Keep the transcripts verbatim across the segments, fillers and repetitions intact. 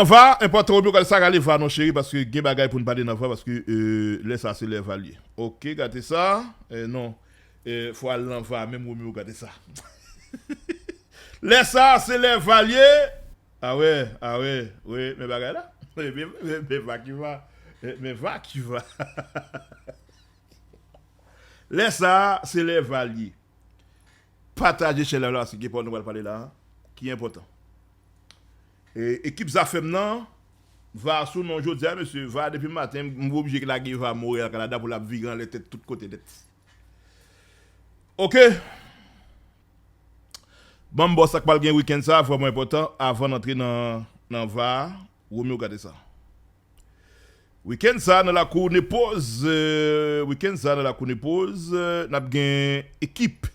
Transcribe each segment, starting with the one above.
Nan va, enpòtan, Romeo, gade sa, rale va non, cheri, paske gen bagay pou n pale nan va, paske, euh, lè sa, se lè va l ye. Ok, gade sa. Eh, non. Eh, fò al nan va, menm Romeo, gade sa. Lè sa, se lè va l ye. Ah ouais, ah ouais, wi, men bagay la. Men, men, men va ki va. Men, men va ki va. Lè sa, se lè va l ye. Pataje channel la, se gen pawòl nou pral pale la, ki enpòtan. E, ekip Zafèm nan, va sou non jodi a, mesye. Va depi maten, m oblije lage va Montréal, Canada, pou l ap vire anlè tèt tout kote nèt. Ok. Ban m ba w sa k pral gen wikenn sa, vrèman enpòtan, avan n antre nan, nan va a. Romeo, gade sa. Wikenn sa, nan lakou Nepoz, euh, wikenn sa, nan lakou Nepoz, euh, n ap gen ekip.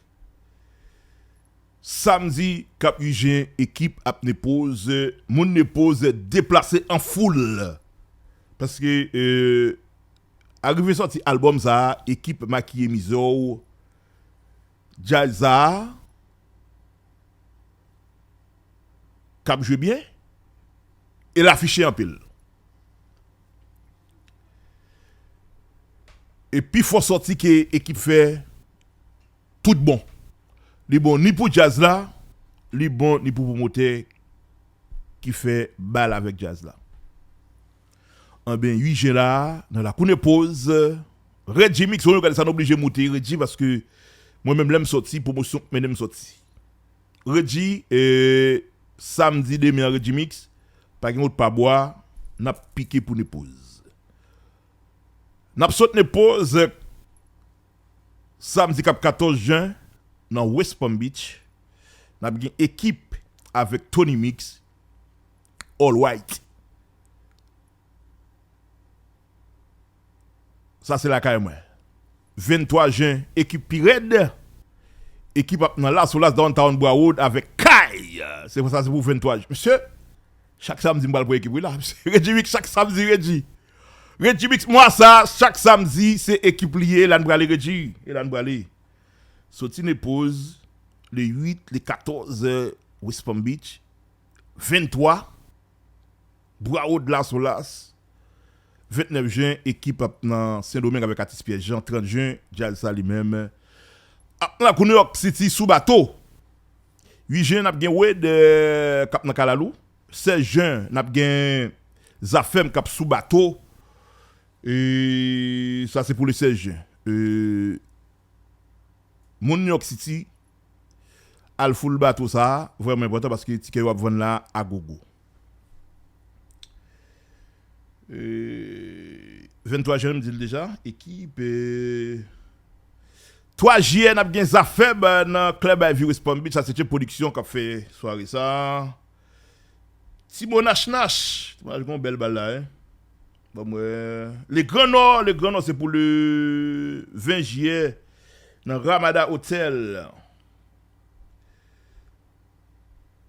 Samdi k ap uit jen, ekip ap Nepoz, euh, moun Nepoz deplase an foul. Paske, euh, arive sòti albòm sa, ekip makiye mizè w, djaz sa, k ap jwe byen, e l afiche anpil. E pi fò sòti ke ekip fè tout bon. Li bon ni pou djaz la, li bon ni pou pwomotè ki fè bal avèk djaz la. Anben, uit jen la, nan lakou Nepoz, Reggie Mix, ou gade sa, nou oblije moute Reggie, paske mwen menm, lè m sòti, pwomosyon k mennen m sòti. Reggie, e, samdi demen an, Reggie Mix, pa gen wout pa bwa, n ap pike pou Nepoz. N ap sot Nepoz, samdi k ap katòz jen, nan West Palm Beach, n ap gen ekip avèk Tony Mix, All White. Sa se lakay mwen. Venntwa jen, ekip pi rèd. Ekip ap nan Las Olas Downtown Broward avèk Kay. Se pou sa, se pou venntwa jen. Mesye, chak samdi m pral pran ekip wi la. Reggie Mix chak samdi, Reggie. Reggie Mix mwa sa, chak samdi, se ekip li ye, la n prale Reggie. E la n prale. Soti Nepoz, le uit, le katòz, West Palm Beach. Venntwa, Broward Las Olas. Ventnèf jen, ekip ap nan Sendomeng avèk atis Pyè Jan. Trant jen, djaz sa li menm ap nan lakou New York City sou bato. Uit jen, n ap gen Wade, euh, k ap nan kalalou. Sèz jen, n ap gen Zafèm k ap sou bato. E sa se pou le sèz jen. Euh, moun New York City, al full bato sa, vrèman enpòtan paske tikè yo ap vann la a gogo. E, venntwa jen, m di l deja, ekip, e, twa jiyè, n ap gen Zafèm, e, nan Club Ivy West Palm Beach, sa se Tchep Production k ap fè sware sa. Ti Mo Nach Nach, Ti Mo Nach gen yon bèl bal la, hein. Ban m wè. Le Grand Nord, le Grand Nord, se pou le ven jiyè nan Ramada Hotel.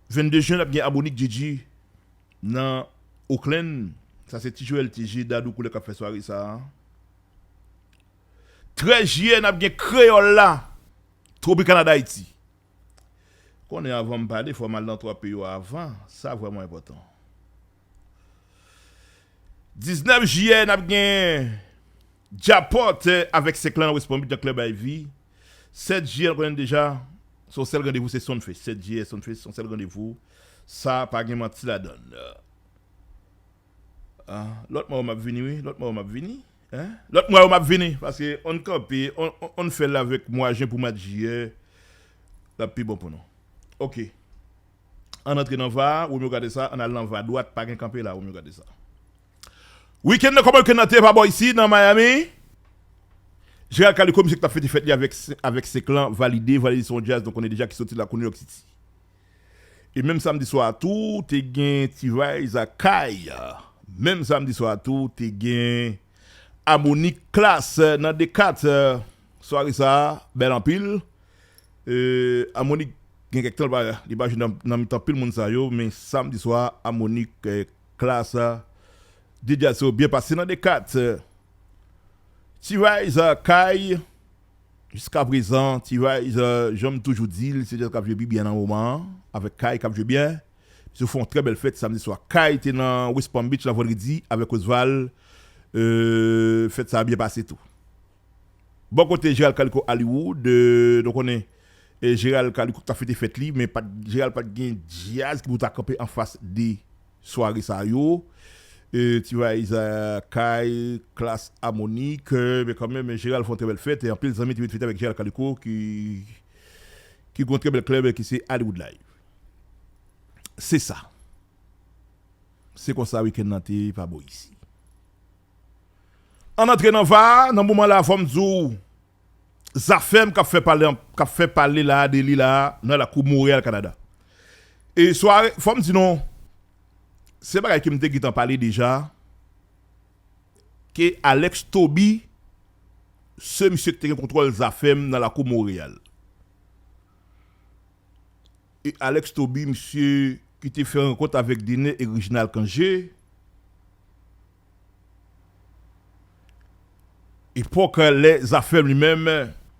Vennde jen, n ap gen Harmonik J J nan Oakland. Sa se Ti Joel T J, Dadou Koulè k ap fè sware sa a. Trèz jiyè, n ap gen Kreyòl la, Tropicana D'Haïti. Konnen avan m pale, fò m al nan twa peyi yo avan. Sa vrèman enpòtan. Diznèf jiyè, n ap gen Djapòt, eh, avèk Senklan nan West Palm Beach nan Club Ivy. Sèt jiyè, nou konnen deja, se yon sèl randevou, se Sunfest. Sèt jiyè, Sunfest, se yon sèl randevou. Sa pa gen manti ladan l. Ah, lòt mwa yo m ap vini, wi. Lòt mwa yo m ap vini. Hein? Lòt mwa yo m ap vini. Paske on kanpe, on, on, on fè l avèk mwa jen pou mwa jiyè. L ap pi bon pou nou. Ok. Ann antre nan va, Romeo gade sa, ann al nan va dwat, pa gen kanpe la, Romeo gade sa. Wikenn nan, kòman wikenn nan te pa bò isi, nan Miami? Gérald Calico, misye ki t ap fete fèt li avèk, avèk Senklan, valide, valide se yon djaz, donk konnen deja ki soti lakou New York City. E menm samdi swa a tou, te gen T-Vice ak Kay. Menm samdi swa a tou, te gen Harmonik Klass nan Dekat. Sware sa a, bèl anpil. E, Harmonik gen kèk tan, li pa, li pa jwe nan, nan mitan pil moun sa yo, men samdi swa, Harmonik, eh, Klass, de djaz yo byen pase nan Dekat. T-Vice, Kay, jiskaprezan, T-Vice, jan m toujou di l, se djaz k ap jwe pi byen nan moman an, avèk Kay k ap jwe byen. Misye fè yon trè bèl fèt samdi swa. Kay te nan West Palm Beach la vandredi avèk Osval. Euh, fèt sa a byen pase tou. Bò kote Gérald Calicot Hollywood, euh, nou konnen, e Gérald Calicot t ap fete fèt li, men pa t, Gérald pa t gen djaz ki pou ta kanpe anfas de sware sa yo. E T-Vice, Kay, Klass, Harmonik, euh, men kanmenm, Gérald fè yon trè bèl fèt, e anpil zanmi te vin fete avèk Gérald Calicot ki, ki gen yon trè bèl klèb ki se Hollywood Live. Se sa. Se konsa wikenn nan te pa bò isi. Ann antre nan va a, nan moman la, fò m di w, Zafèm k ap fè pale, k ap fè pale la a de li la a, nan lakou Monreyal, Kanada. E sware, fò m di nou, se bagay ke m te gentan pale deja, ke Alex Toby, se misye ki te gen kontwòl Zafèm nan lakou Monreyal. E Alex Toby, misye ki te fè rankont avèk Dener e Reginald Cangé. Epòk lè Zafèm li menm,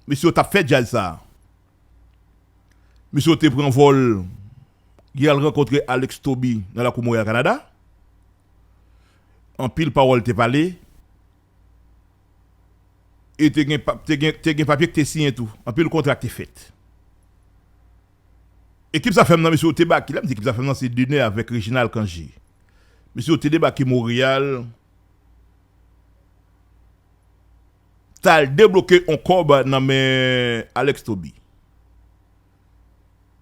mesye yo t ap fè djaz sa. Mesye yo te pran vòl, y al rankontre Alex Toby nan lakou Monreyal, Kanada. Anpil pawòl te pale. E te gen, pa- te gen, te gen papye ki te siyen tou. Anpil kontra ki te fèt. Ekip Zafèm nan, mesye yo te bake. Lè m di ekip Zafèm nan, se Dener avèk Reginald Cangé. Mesye yo te debake Monreyal, t al debloke yon kòb nan men Alex Toby.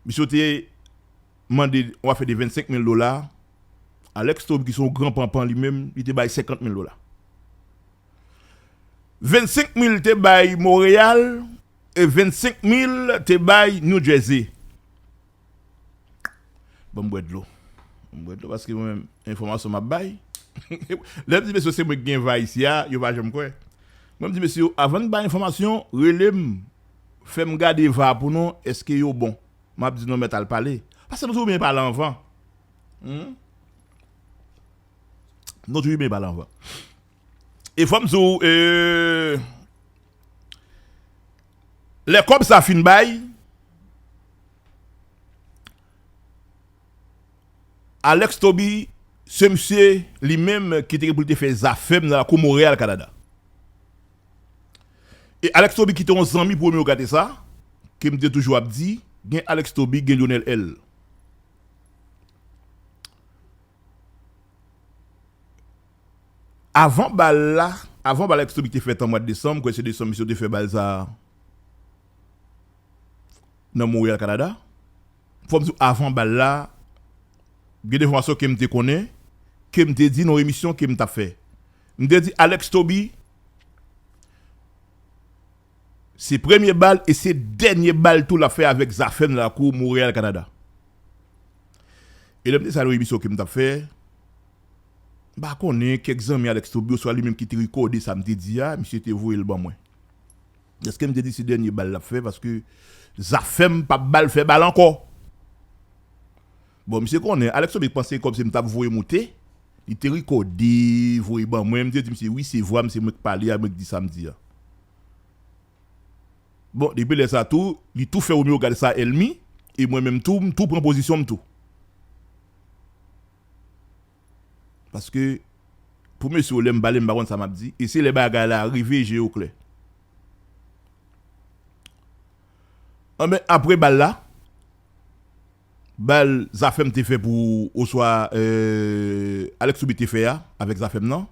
Mesye yo te mande yon afè de vennsenk mil dola. Alex Toby, ki se yon gran panpan li menm, li te bay senkant mil dola. Vennsenk mil te bay Monreyal e vennsenk mil te bay New Jersey. Ban m bwè dlo. Ban m bwè dlo paske mwen menm, enfòmasyon m ap bay. Lè m di mesye se mwen ki gen va isi a, yo pa janm kwè. Mwen m di mesye yo, avan n bay enfòmasyon, rele m, fè m gade va pou nou, èske yo bon. M ap di nou mèt al pale. Paske nou toujou byen pale anvan. Hmm? Nou toujou byen pale anvan. E fò m di w, e, lè kòb sa fin bay, Alex Toby, se misye li menm ki te gen pou l te fè Zafèm nan lakou Monreyal, Kanada. E Alex Toby ki te yon zanmi pou Romeo Gatessa, ke m te toujou ap di, gen Alex Toby, gen Lionel L. Avan bal la, avan bal Alex Toby te fèt an mwa desanm, kwè se desanm misye te fè bal sa nan Monreyal, Kanada. Fò m di w, avan bal la, gen de enfòmasyon ke m te konnen, ke m te di nan yon emisyon ke m t ap fè. M te di Alex Toby, se premye bal e se dènye bal tou l ap fè avèk Zafèm nan lakou Monreyal, Kanada. E lè m te sa nan yon emisyon ke m t ap fè, m pa konnen kèk zanmi Alex Toby, oswa li menm ki te rekòde sa m te di a, misye te voye l ban mwen. Èske m te di se dènye bal l ap fè, paske Zafèm p ap ba l fè bal ankò. Bon, misye konnen, Alex Toby panse kòmsi m t ap voye moute, li te rekòde, voye ban mwen, m te di misye, wi, se vwa m, se mwen k pale a, mwen k di sa m di a. Bon, depi lè sa tou, li tou fè Romeo gade sa èlmi, e mwen menm tou, m tou pran pozisyon m tou. Paske, pou mesye yo, lè m pale, m pa konn sa m ap di, e se lè bagay la rive, je yo klè. Anben, apre bal la, bal Zafèm te fè pou, oswa, euh, Alex Toby te fè a, avèk Zafèm nan.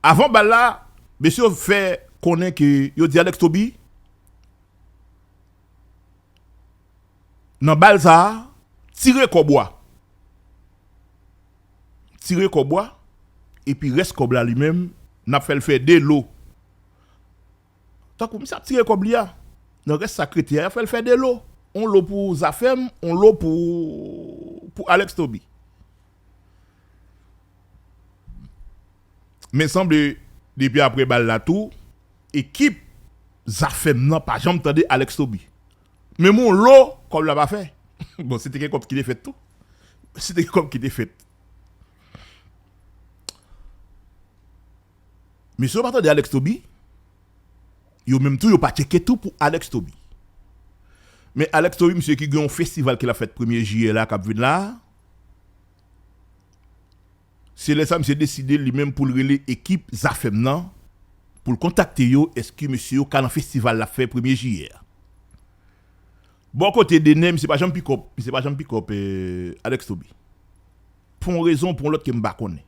Avan bal la, mesye yo fè konnen ke yo di Alex Toby, nan bal sa a, tire kòb ou a. Tire kòb ou a, epi rès kòb la li menm, n ap fè l fè de lo. Tankou misye ap tire kòb li a, nan rès sa k rete a, y ap fè l fè de lo. On lo pou Zafèm, on lo pou, pou Alex Toby. Men sanble, depi apre bal la tou, ekip Zafèm nan pa janm tande Alex Toby. Menm on lo, kòb la pa fè. Bon, se te gen kòb ki te fèt tou. Se te gen kòb ki te fèt. Mesye yo pa tande Alex Toby. Yo menm tou, yo pa tcheke tou pou Alex Toby. Men Alex Toby, misye ki gen yon festival ke l ap fèt premye jiyè la k ap vin la, se lè sa misye deside li menm pou l rele ekip Zafèm nan pou l kontakte yo, èske mesye yo ka nan festival l ap fè premye jiyè a. Bò kote Denè, misye pa janm pick up, misye pa janm pick up, eh, Alex Toby. Pou yon rezon, pou yon lòt ke m pa konnen.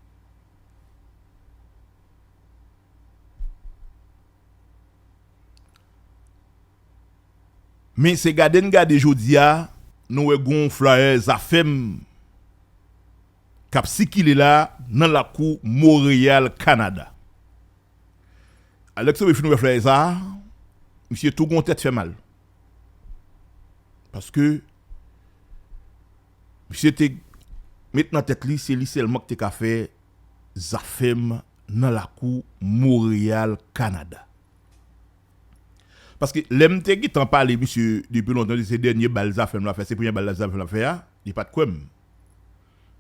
Men se gade n gade jodi a, nou wè gon flayè Zafèm k ap sikile la nan lakou Monreyal, Kanada. Alex Toby fin wè flayè sa a, misye tou gon tèt fè mal. Paske misye te met nan tèt li, se li sèlman ki te ka fè Zafèm nan lakou Monreyal, Kanada. Paske lè m te gentan pale misye depi lontan, se dènye bal Zafèm l ap fè, se premye bal Zafèm l ap fè a, li pa t kwè m.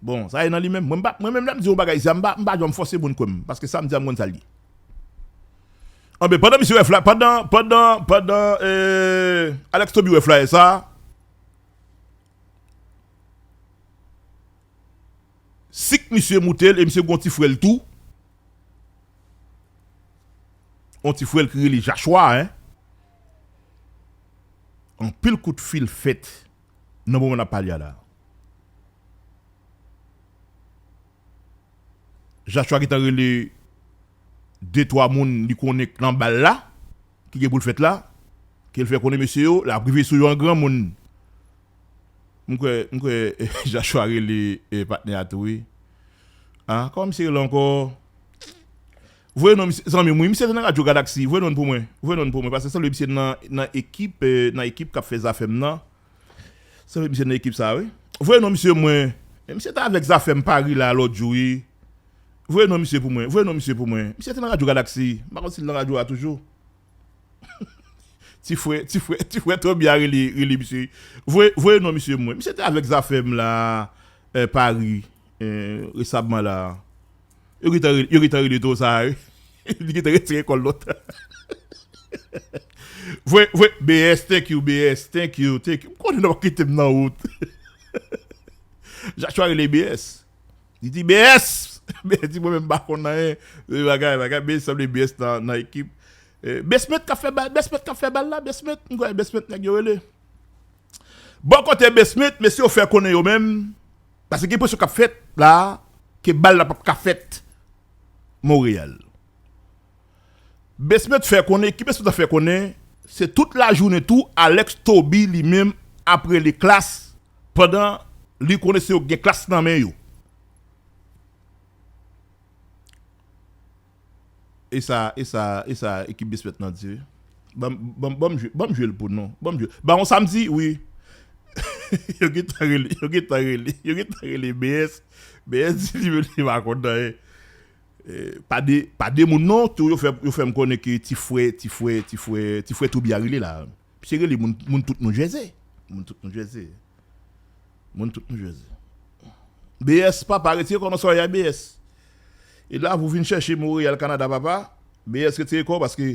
Bon, sa e nan li menm. Mwen, m pa, mwen menm, lè m di yon bagay, sa, m pa, m pa janm fòse moun kwè m, paske sa m di a, m konn sa l ye. Anben, pandan misye wè fla-, pandan, pandan, pandan, eh, Alex Toby wè flayè sa, sik misye moute l e misye gon ti frè l tou. Yon ti frè l ki rele Jachwa, en. Anpil kout fil fèt nan moman n ap pale a la. Jachwa gentan rele de twa moun li konnen k nan bal la, ki gen pou l fèt la, ke l fè konnen mesye yo, l ap rive sou yo an granmoun. M kwè, m kwè Jachwa rele, eh, patnè a tou, wi. Ah, kòman misye rele ankò? Voye non misye, zanmi m, wi, misye te nan Radyo Galaksi. Voye non pou mwen. Voye non pou mwen, paske sanble misye nan, nan ekip, eh, nan ekip k ap fè Zafèm nan. Sanble misye nan ekip sa, wi. Voye non misye mwen. E misye te avèk Zafèm Paris la lòt jou, wi. Voye non misye pou mwen. Voye non misye pou mwen. Misye te nan Radyo Galaksi. M pa konn si l nan radyo a toujou. Ti frè, ti frè, ti frè Toby a rele, rele misye. Voye, voye non misye mwen. Misye te avèk Zafèm la, eh, Paris, eh, resamman la. Yo gentan rele, yo gentan rele tou sa, wi. Li gentan retire kò l lontan. Voye, voye, B S, thank you, B S, thank you, thank you. M konnen nou p ap kite m nan wout. Jachwa rele B S. Li di, B S! B S di, mwen menm m pa konn anyen. Se bagay, bagay, B S sanble B S nan, nan ekip. Eh, Besmet k ap fè bal, Besmet k ap fè bal la, Besmet, m kwè Besmet nèg yo rele. Bò kote Besmet, mesye yo fè konnen yo menm, paske gen presyon k ap fèt la, ke bal la p ap ka fèt Monreyal. Besmet fè konnen, ki Besmet ap fè konnen, se tout lajounen tou, Alex Toby li menm ap rele Klass, pandan li konnen se yo k gen Klass nan men yo. E sa, e sa, e sa ekip Besmet nan di, wi. Ban m, ban m, ban m jwe, ban m jwe l pou nou. Ban m jwe. Ba yon samdi, wi. Yo gentan rele, yo gentan rele, yo gentan rele B S. B S di li menm li pa konn anyen. Eh, pa de, pa de moun non, tou yo fè, yo fè m konnen ke ti frè, ti frè, ti frè, ti frè Toby a rele la. Misye rele moun, moun tout New Jersey. Moun tout New Jersey. Moun tout New Jersey. B S, papa, retire kò w nan sòrèy a, B S. E la, pou vin chèche Montréal, Canada, papa, B S retire kò w, paske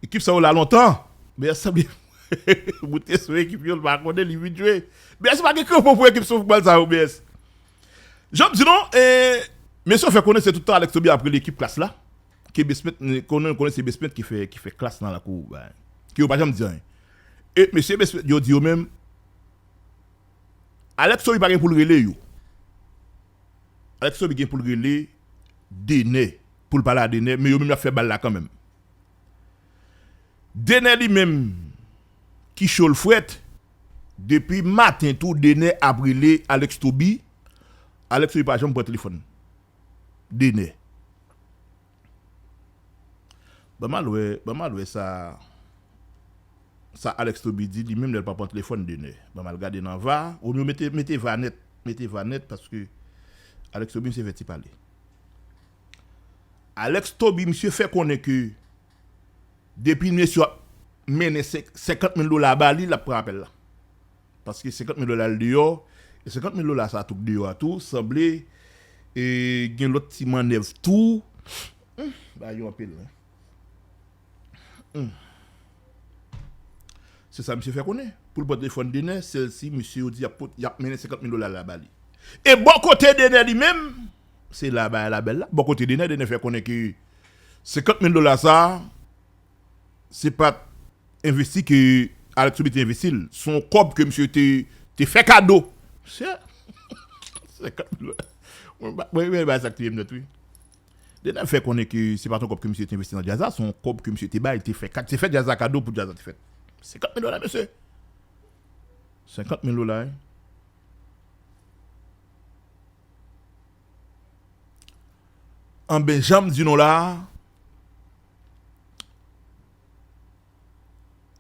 ekip sa yo la lontan. B S sanble moute sou ekip yo, l pa konnen, li vin jwe. B S pa gen kranpon pou ekip sou foutbòl sa yo, B S. Jan m di nou, e, mesye yo fè konnen se tout tan Alex Toby ap rele ekip Klass la, ke Besmet, konnen, konnen se Besmet ki fè, ki fè Klass nan lakou, bay. Ke yo pa janm di anyen. E mesye Besmet yo di yo menm, Alex Toby pa gen pou l rele yo. Alex Toby gen pou l rele Denè, pou l pale a Denè, men yo menm y ap fè bal la kanmenm. Denè li menm, ki cho l frèt, depi maten tou Denè ap rele Alex Toby, Alex Toby pa janm pran telefòn Denè. Ban m al wè, ban m al wè sa, sa Alex Toby di, li menm lè l pa pran telefòn Denè. Ban m al gade nan va, Romeo mete, mete va nèt, mete va nèt, paske Alex Toby misye fè ti pale. Alex Toby, misye fè konnen ke depi mesye yo ap mennen senk, senkant mil dola ba li, l ap pran apèl la. Paske senkant mil dola l deyò, e senkant mil dola sa tou k deyò a tou, sanble, e, gen lòt ti mannèv tou. Hmm, bagay yo anpil, wi. Hmm. Se sa misye fè konnen. pou l pran telefòn Denè, sèl si misye yo di y ap pot-, y ap mennen senkant mil dola la ba li. E bò kote Denè li menm, se la bagay la bèl la. Bò kote Denè, Denè fè konnen ke senkant mil dola sa a, se pa t envesti ke Alex Toby te envesti l. Se yon kòb ke misye te, te fè kado. Se, senkant mil dola. Mwen, mwen, mwen, mwen, sa k touye m nèt, wi. Denè fè konnen ke se pa t yon kòb ke misye te envesti nan djaz la, se yon kòb ke misye te bay, te fè, te fè djaz la kado pou djaz la te fèt. Senkant mil dola, mesye. Senkant mil dola, wi. Anben, jan m di nou la a,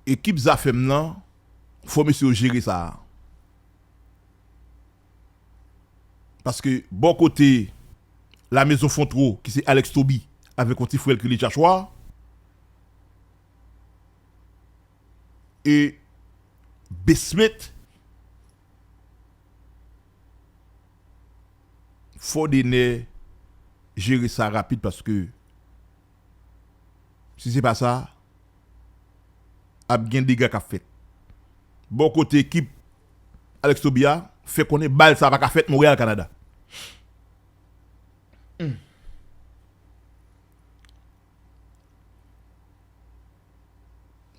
ekip Zafèm nan, fò mesye yo jere sa a. Paske bò kote La Maison Fontreau, ki se Alex Toby, avèk yon ti frè l ki rele Joshua, e Besmet, fò Denè jere sa rapid paske si se pa sa, ap gen dega k ap fèt. Bò kote ekip Alex Toby a, fè konnen bal sa pa ka fèt Monreyal, Kanada. Hmm.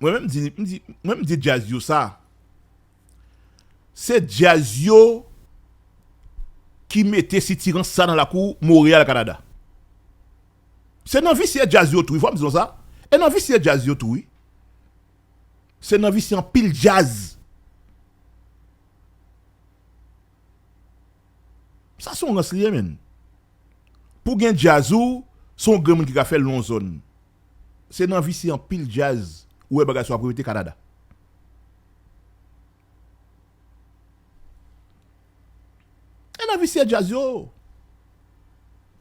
Mwen menm di, m di, mwen m di djaz yo sa. Se djaz yo ki mete sitirans sa nan lakou Monreyal, Kanada. Se nan visye djaz yo tou, wi, fò m di nou sa. E nan visye djaz yo tou, wi. Se nan visye anpil djaz. Sa se yon rans li ye, menn. Pou gen djaz ou, se yon granmoun ki ka fè l nan yon zòn. Se nan visye anpil djaz ou wè bagay sa ap repete Kanada. E nan visye djaz yo.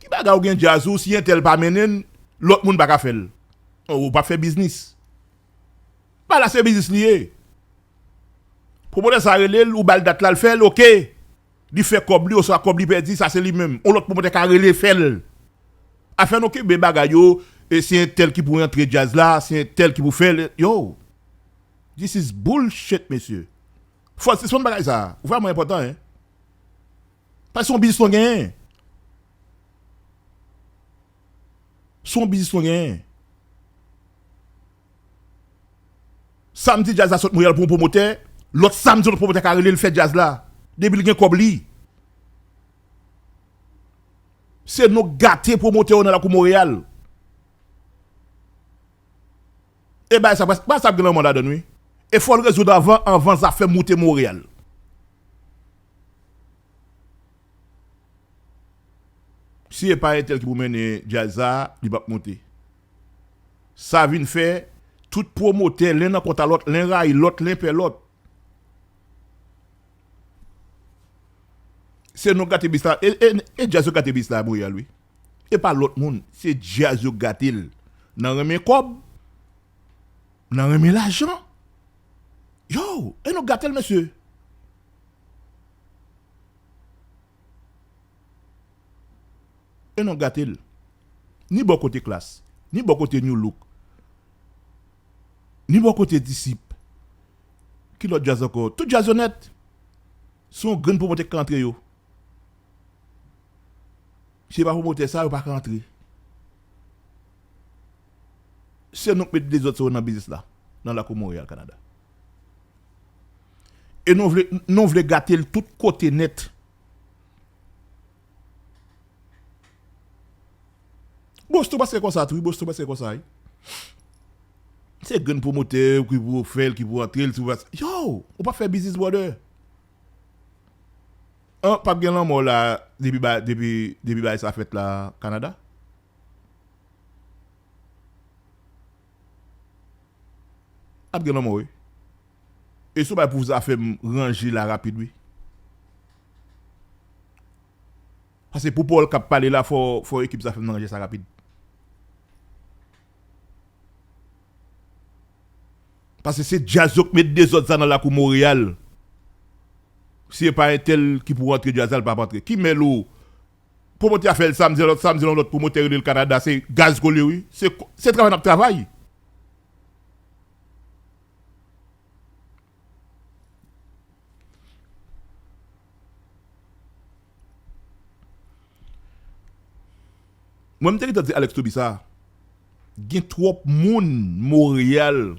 Ki bagay ou gen djaz ou, si entèl pa mennen l, lòt moun pa ka fè l. Oh, ou p ap fè biznis. Bagay la se biznis li ye. Pwomotè sa rele l, ou ba l dat la, l fè l, oke. Li fè kòb li, oswa kòb li pèdi, sa se li menm. On lòt pwomotè ka rele fè l. Afè nou kenbe bagay yo, e se entèl ki pou rantre djaz la, se entèl ki pou fè l. Yo, this is bullshit, mesye. Fò w sispann bagay sa. Ou vrèman enpòtan, en. Paske se yon biznis nou genyen. Se yon biznis nou genyen. Samdi djaz la sot Monreyal pou yon pwomotè, lòt samdi lòt pwomotè ka rele l fè djaz la. Depi l gen kòb li. Se nou k gate pwomotè yo nan lakou Monreyal. E bagay sa, bagay sa ap gen lanmò ladann, wi. E fò l rezoud anvan, anvan zafè moute Monreyal. Si e pa entèl ki pou mennen djaz sa, li p ap moute. Sa vin fè, tout pwomotè, len nan kont a lòt, len rayi lòt, len pè lòt. Se nou k gate bis la. E, e, e djaz yo gate bis la, Monreyal, wi. E pa lòt moun. Se djaz yo k gate l. Nan renmen kòb, nan renmen lajan. Yo, e nou k gate l, mesye. E nou gate l. Ni bò kote Klass, ni bò kote New Look, ni bò kote Disip. Ki lòt djaz ankò? Tout djaz yo nèt. Se yon grenn pwomotè k ka antre yo. Si e pa pwomotè sa, yo pa ka antre. Se nou k met dezòd sa yo nan biznis la, nan lakou Monreyal, Kanada. E nou vle, nou vle gate l tout kote nèt. Boston prèske konsa tou, wi, Boston prèske konsa, wi. Se grenn pwomotè ki pou fè l, ki pou antre l, ki pou... Yo, ou p ap fè biznis, brother. An, p ap gen lanmò la depi ba, depi, depi bagay sa fèt la, Kanada. Ap gen lanmò, wi. E se yon bagay pou Zafèm ranje la rapid, wi. Paske pou Paul k ap pale la, fò, fò ekip Zafèm nan ranje sa rapid. Paske se djaz yo k met dezòd sa nan lakou Monreyal. Si e pa entèl ki pou rantre djaz la, l p ap rantre. Ki mèl ou? Pwomotè a fè l samdi, lòt samdi, lòt pwomotè rele l Kanada, se gaz kole, wi. Se, se travay n ap travay. Mwen, m te gentan di Alex Toby sa. Gen twòp moun Monreyal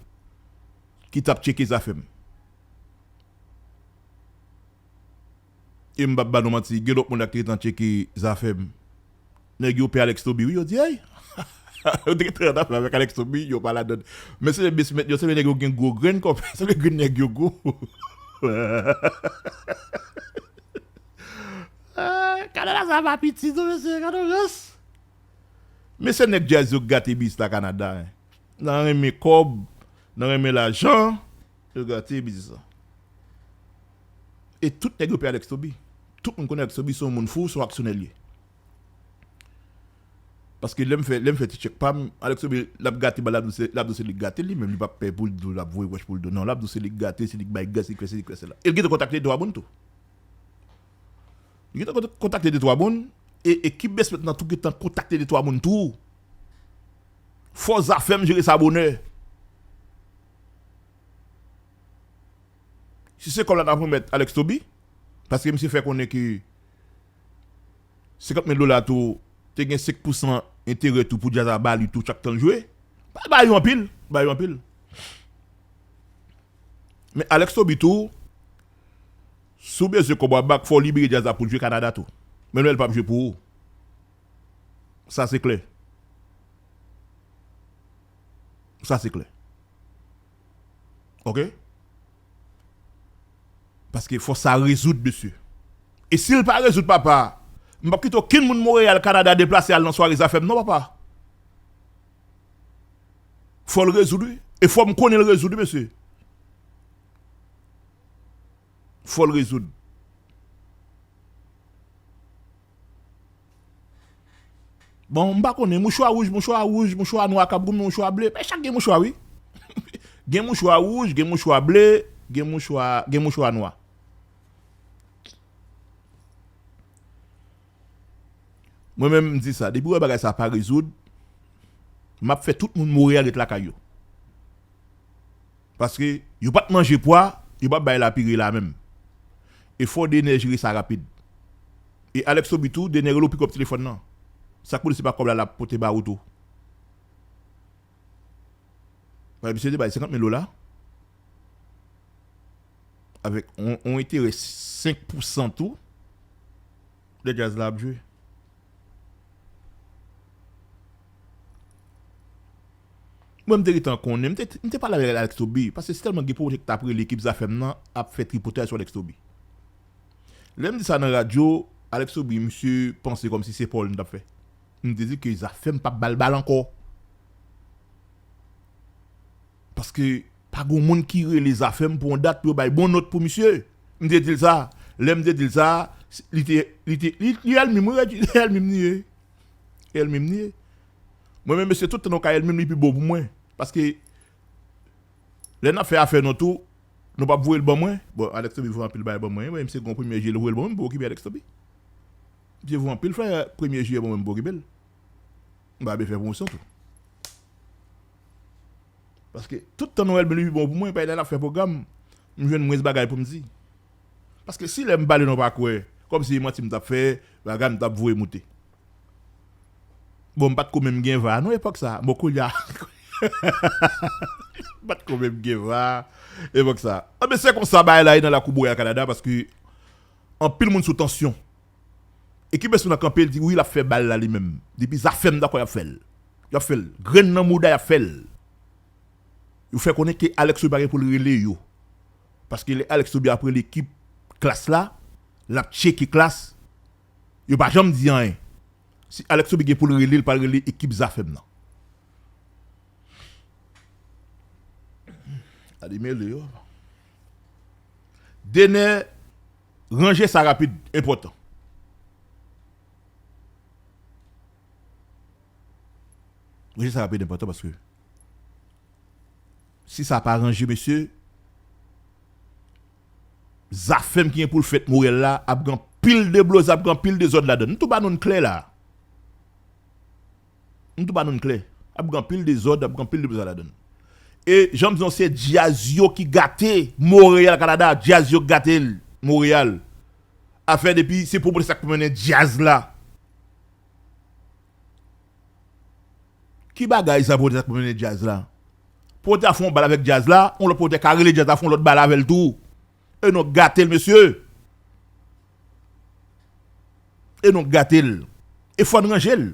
ki t ap tcheke Zafèm. E m p ap ba nou manti, gen lòt moun la ki te gentan tcheke Zafèm. Nèg yo pè Alex Toby, wi, yo di, ay! Yo te gentan nan afè avèk Alex Toby, yo pa ladann. Men se basement yo, se nèg yo gen gwo grenn kòb, se grenn nèg yo gwo. Ah, Kanada sa pa piti, non, mesye, gade yon rans. Men se nèg djaz yo k gate biznis la Kanada, hein. Nan renmen kòb, nan renmen lajan, yo gate biznis la. E tout nèg yo pè Alex Toby. Tout moun konnen Alex Toby se yon moun fou, se yon aksyonè li ye. Paske lè m fè, lè m fè ti tchèk pa m, Alex Toby, l ap gate bal, l ap di se, l ap di se li k gate l, li menm li p ap pè pou l di l ap voye wèch pou l di non, l ap di se li k gate, se li k bay gaz, se li k fè, se li k fè sela. E l gentan kontakte de twa moun tou. Li gentan kontak-, kontakte de twa moun, e ekip basement nan tou gentan kontakte de twa moun tou. Fò Zafèm jere sa bonè. Si se kòb la n ap remèt Alex Toby, paske misye fè konnen ke senkant mil dola tou, te gen senk pousan enterè tou pou djaz la ba li tou chak tan l jwe. Ba, ba yo anpil, ba yo anpil. Men Alex Toby tou, si w bezwen kòb w ap bak, fò w libere djaz la pou l jwe Kanada tou. Menm lè l p ap jwe pou ou. Sa se klè. Sa se klè. Oke? Paske fò sa rezoud, mesye. E si l pa rezoud, papa, m p ap kite okenn moun Monreyal, Kanada deplase al nan sware Zafèm, non, papa. Fò l rezoud, wi. E fò m konnen l rezoud, wi, mesye. Fò l rezoud. Bon, m pa konnen, mouchwa wouj, mouchwa wouj, mouchwa nwa k ap goumen, mouchwa ble. Men chak gen mouchwa, wi. Gen mouchwa wouj, gen mouchwa ble, gen mouchwa, gen mouchwa nwa. Mwen menm, m di sa, depi w wè bagay sa pa rezoud, m ap fè tout moun Monreyal ret lakay yo. Paske yo pa t manje pwa, yo p ap bay lapire la menm. E fò Dener jere sa rapid. E Alex Toby tou, Dener rele w, pikòp telefòn nan. Sa k pou li se pa kòb la l ap pote ba ou tou. Paske misye te bay senkant mil dola. Avèk on, on enterè senk pousan tou. Lè djaz la ap jwe. Mwen, m te gentan konnen, m te, m te pale avèk Alex Toby, paske se tèlman gen pwojè ki t ap rele ekip Zafèm nan ap fè tripotay sou Alex Toby. Lè m di sa nan radyo, Alex Toby, misye panse kòmsi se pa w li m t ap fè. M te di ke Zafèm p ap ba l bal ankò. Paske pa gon moun ki rele Zafèm pou yon dat pou yo bay bon nòt pou misye. M te di l sa. Lè m te di l sa, li te, li te, li, li ènmi m, wi, li ènmi m li ye. Ènmi m li ye. Mwen menm, mesye, tout tan nou ka ènmi m, li pi bon pou mwen. Paske lè n ap fè afè nou tou, nou p ap voye l ban mwen. Bon, Alex Toby voye anpil bagay ban mwen, wi, misye gon premye jiyè, li voye l ban mwen, m pa okipe Alex Toby. Misye voye anpil flè premye jiyè ban mwen, m pa okipe l. M pa vle fè pwomosyon tou. Paske tout tan Noël Blanc li pi bon pou mwen, paske lè n ap fè pwogram, m jwenn mwens bagay pou m di. Paske si lè m pale nou pa kwè, kòmsi e manti m t ap fè, bagay m t ap voye moute. Bon, m pa t ko menm gen va non epòk sa. Bon, kounye a, m pa t ko menm gen va epòk sa. Anben, se konsa bagay la ye nan lakou Monreyal Kanada, paske anpil moun sou tansyon. Ekip Espo nan kanpe, l di wi, l ap fè bal la li menm. Depi Zafèm dakò, y ap fè l. Y ap fè l. Grenn nan mouda, y ap fè l. Yo fè konnen ke Alex Toby pa gen pou l rele yo. Paske lè Alex Toby ap rele ekip Klass la, l ap tcheke Klass. Yo pa janm di anyen. Si Alex Toby gen pou l rele, l pral rele ekip Zafèm nan. Gade mele yo. Dener, ranje sa rapid, enpòtan. Ranje sa rapid, enpòtan, paske si sa pa ranje, mesye, Zafèm ki gen pou l fèt Monreyal la ap gen anpil debloze, ap gen anpil dezòd ladann. M tou ba nou n klè la. M tou ba nou n klè. Ap gen anpil dezòd, ap gen anpil debloze ladann. E jan m di w, se djaz yo ki gate Monreyal, Kanada, djaz yo ki gate l, Monreyal. Afè depi se pwomotè sa k pou mennen djaz la. Ki bagay sa pwoditè k mennen djaz la? Pwoditè a fè yon bal avèk djaz la, yon lòt pwoditè ka rele djaz la fè yon lòt bal avè l tou. E nou gate l, mesye. E nou gate l. E fò n ranje l.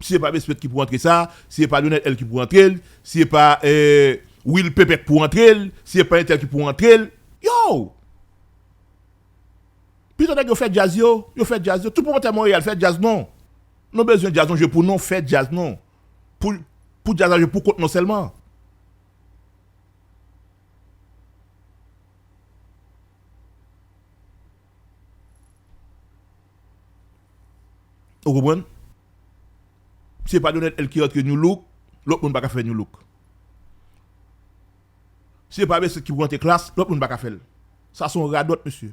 Si se pa Mespet ki pou antre sa, si se pa Lionel L ki pou antre l, si se pa eh, Will Pepè k pou antre l, si se pa entèl ki pou antre l. Yo! Pito nèg yo fè djaz yo, yo fè djaz yo. Tout pwomotè Monreyal fè djaz non. Nou bezwen djaz nou jwe pou nou fè djaz nou. Pou, pou djaz la jwe pou kont nou sèlman. Ou konprann? Se pa Donald L ki rantre New Look, lòt moun pa ka fè New Look. Se pa Besik ki pou rantre Klass, lòt moun pa ka fè l. Sa se yon radòt, mesye.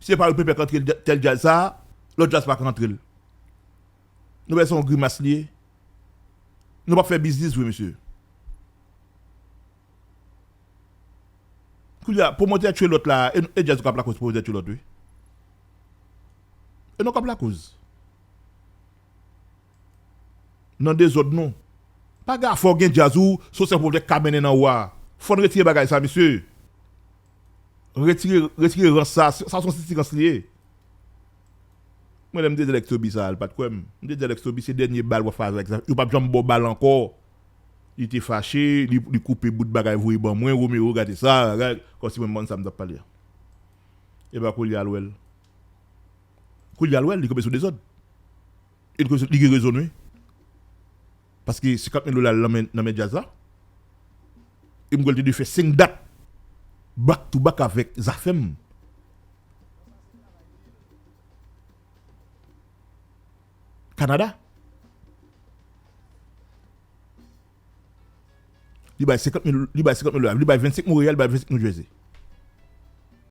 Se pa Pepè k rantre tèl djaz sa, lòt djaz pa ka rantre l. Nou wè se yon grimas li ye. Nou p ap fè biznis vre, mesye. Kounye a, pwomotè tchwe lòt la, e, e djaz ou k ap lakoz pwomotè tchwe lòt, wi. E nou k ap lakoz. Nan dezòd nou. Pa gen afè w gen djaz ou, se yon sèl pwomotè k ka mennen nan ou a. Fò n retire bagay sa, mesye. Retire, retire rans sa, sa se yon sitirans li ye. Mwen, lè m te di Alex Toby sa, l pa t kwè m. M te di Alex Toby, se dènye bal w ap fè avèk sa. Yo p ap janm ba w bal ankò. Li te fache, li, li koupe bout bagay voye ban mwen, Romero gade sa, gade, kòmsi mwen m konn sa m t ap pale a. Epa kounye a l wè l. Kounye a l wè l, li kanpe sou dezòd. E li gen rezon l wi. Paske senkant mil dola l nan men, nan men djaz la. E m kwè l te dwe fè senk dat back to back avèk Zafèm. Kanada. Li bay senkant mil, li bay senkant mil dola, li bay vennsenk Monreyal, li bay vennsenk New Jersey.